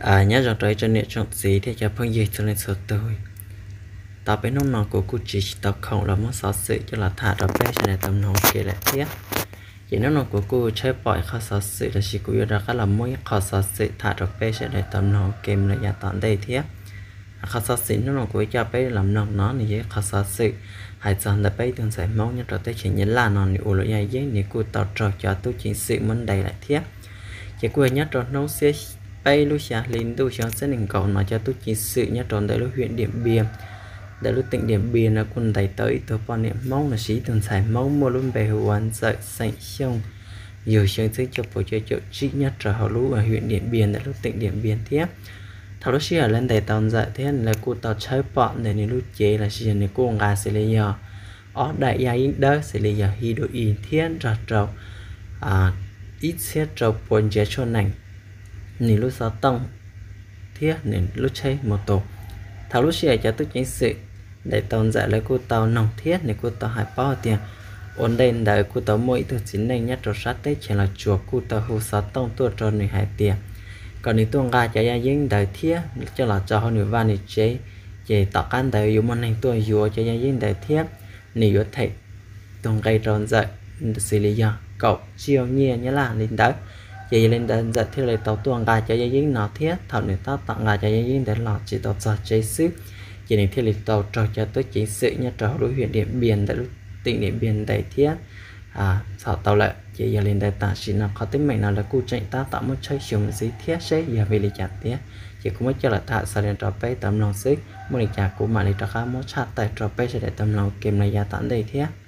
Nyob zoo rau ib tsoom niam tsoom txiv thiab cov phooj ywg txhua leej txhua tus. Tau peb hnub no kuv kuj tsis tau khoom los muab xov xwm coj los tham rau peb sawv daws tau mloog ua ke lawm thiab. Ces hnub no kuv kuj tshawb pom ib qho xov xwm los sis kuv yuav rov qab los muab ib qho xov xwm tham rau peb sawv daws tau mloog ua ke mus lawm yav tom ntej thiab. Qhov xov xwm hnub no kuv coj peb los mloog no nws yog ib qho xov xwm hais txog ntawm peb ib tug ntxhais Hmoob nyob rau teb chaws Nyab Laj no nws ua luam yaj yeeb nws kuj tau raug cov tub ceev xwm muab ntes lawm thiab. Ces kuj yog nyob rau hnub xiab peb lub xya hli ntuj xyoo ob txhiab nees nkaum no cov tub ceev xwm nyob rau ntawm lub hiam Diam Npia, ntawm lub teem Diam Npia no kuj ntes tau ib tug poj niam Hmoob los sis ib tug ntxhais Hmoob muaj lub npe hu ua Ntxawm xeem Xyooj, yug xyoo txhiab cuaj puas cuaj caum tsib nyob rau hauv lub hiam Diam Npia ntawm lub teem Diam Npia thiab. Thaum lub sij hawm lawv ntes tau Ntxawm thiab lawv kuj tau tshawb pom ntawm nws lub cev los sis yog nws kuj nqa xws li yog ob daim yaj yeeb dawb xws li yog heroin thiab nrog rau ib txhiab rau puas ntsiav tshuaj nees, nws lub xov tooj thiab nws lub tsheb mus tus. Thaum lub sij hawm cov tub ceev xwm ntes tau Ntxawm lawv kuj tau noog thiab nws kuj tau hais paub tias ua ntej ntawd kuj tau muaj ib tug txiv neej nyob rau sab teb chaws Los Tsuas kuj tau hu xov tooj tuaj rau nws hais tias kom nws tuaj nqa cov yaj yeeb ntawd thiab coj los tso hauv nws vaj nws tsev, ces tom qab ntawd yuav muaj neeg tuaj yuav cov yaj yeeb ntawd thiab nws yuav them tus nqe rau Ntxawm xws li yog kaum tsiaj nyiaj Nyab Laj li ntawd. Ces yog li ntawd Ntxawm thiaj li tau tuaj nqa cov yaj yeeb no thiab thaum nws tab tom nqa cov yaj yeeb ntawd los tsis tau txog tsev xwb, ces nws thiaj li tau raug cov tub ceev xwm nyob rau hauv lub hiam Diam Npia ntawm lub teem Diam Npia ntes thiab txhom tau lawm. Ces yog li ntawd tam sim no qhov teeb meem no lawv kuj tseem tab tom muab tshawb xyuas ntxiv thiab seb yog vim li cas tiag. Ces kuv muab coj los tham xaus li rau peb tau mloog xwb, muaj li cas kuv mam li rov qab muab tshaj tawm rau peb sawv daws tau mloog ua ke mus lawm yav tom ntej thiab.